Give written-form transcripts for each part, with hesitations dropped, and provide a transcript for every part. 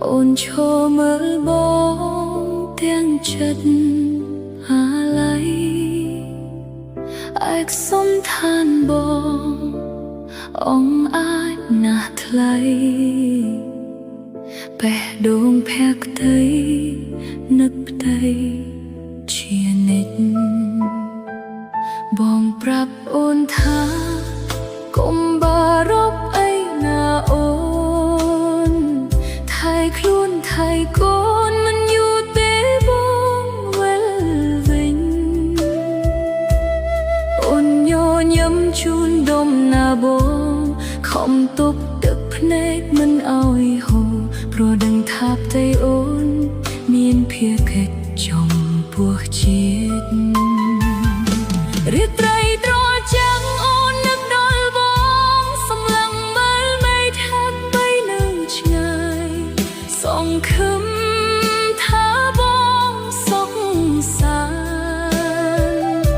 អូនឈរមើលបងទាំងចិត្តអាល័យឯកសណ្ឋានបងអងអាចណាស់ថ្លៃបេះដូងភក្តីនឹកផ្ទៃជានិច្ចបងប្រាប់អូនថាកុំបារម្ភអីណាអូនថែខ្លួនថែកូនមិនយូរទេបងវិលវិញអូនញញឹមជូនដុំណាបងខំទប់ទឹកភ្នែកមិនអោយហូរព្រោះដឹងថាផ្ទៃអូនមានភារកិច្ចចំពោះជាតិរាត្រីត្រជាក់អូននឹកដល់បងសម្លឹងមើលមេឃហាក់បីនៅឆ្ងាយសង្ឃឹមថាបងសុខសាន្ត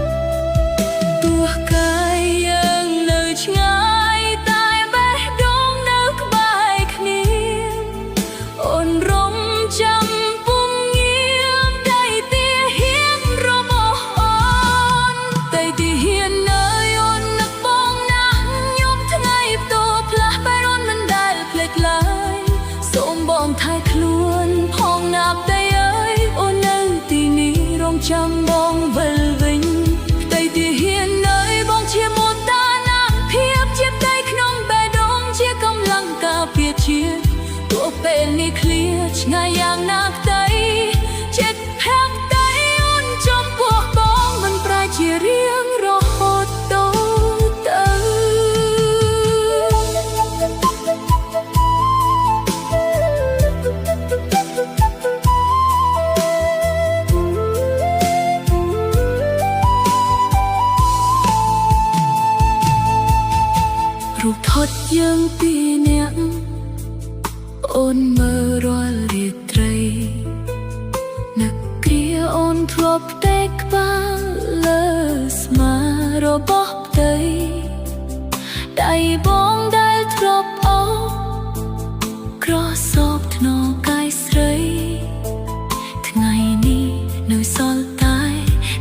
ទោះកាយយើងនៅឆ្ងាយតែបេះដូងនៅក្បែរគ្នាអូនរំចាំពុំងាមដៃទាហ៊ានរបស់អូនដៃទាហ៊ាននៅអូននឹកបងណាស់យប់ថ្ងៃផ្ទោផ្លាស់បែរអូនមិនដែលភ្លេចឡើយសូមបងថែខ្លួនផងណាផ្ទៃអើយអូននៅទីនេះរងចាំបងវិលវិញផ្ទៃទាហ៊ាននៅបងជាមោតាណាភាពជាផ្ទៃក្នុងបេះដូងជាកម្លាំងការពារជាតិទោះពេលនេះឃ្លាឆ្ងាយយ៉ាងណាក្តីចិត្តភក្តីអូនចំពោះបងមិនប្រែជារៀងរហូតទៅទៅ រូបថតយើងពីរនាក់អូនមើលរាល់រាត្រីនឹកគ្រាអូនធ្លាប់ផ្ទេក្បាលលើស្មារបស់ផ្ទៃដៃបងដែលធ្លាប់អោបក្រសោបថ្នោកាយស្រី ថ្ងៃនេះនៅសល់តែ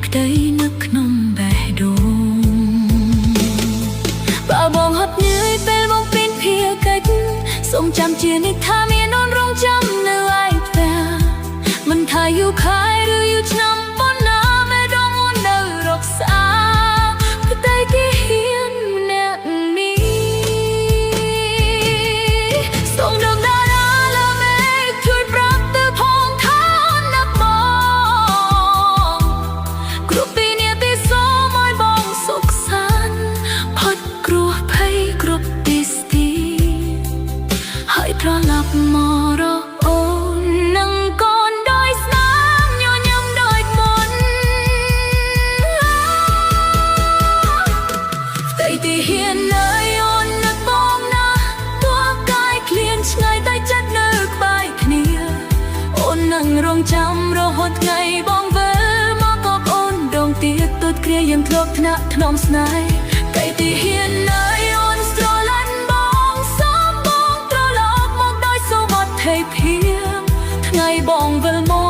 ក្តីនឹកក្នុងបេះដូងបើបងហត់នឿយពេលបងពេញភាកិច្ចសូមចាំជានិច្ចថាមានអូនរងចាំនៅឯផ្ទះមិនថាយូរខែឬយូរឆ្នាំប៉ុណ្ណាមេដងអូននៅរក្សាផ្ទៃទីហ៊ានម្នាក់នេះសូមដឹងតារាលើមេឃជួយប្រាប់ទៅផងថាអូននឹកបងគ្រប់ពីនាទីសូមឲ្យបងសុខសាន្តផុតគ្រោះភ័យគ្រប់ទីស្ទី ហើយត្រឡប់មករកអូននឹងកូនដោយស្នាមញញឹមដូចមុនផ្ទៃទីហ៊ាននៅអូននឹកបងណាស់ទោះកាយឃ្លានឆ្ងាយតែចិត្តនៅក្បែរគ្នាអូននឹងរងចាំរហូតថ្ងៃបងវិលមកកបអូនដងទៀតទុតគ្រាយើងធ្លាប់ថ្នាក់ថ្នមស្នេហ៍កៃទីហ៊ាននៅអូនស្រឡាញ់បងសូមបងត្រឡប់មកដោយសុវត្ថិភាពថ្ងៃបងវិលមក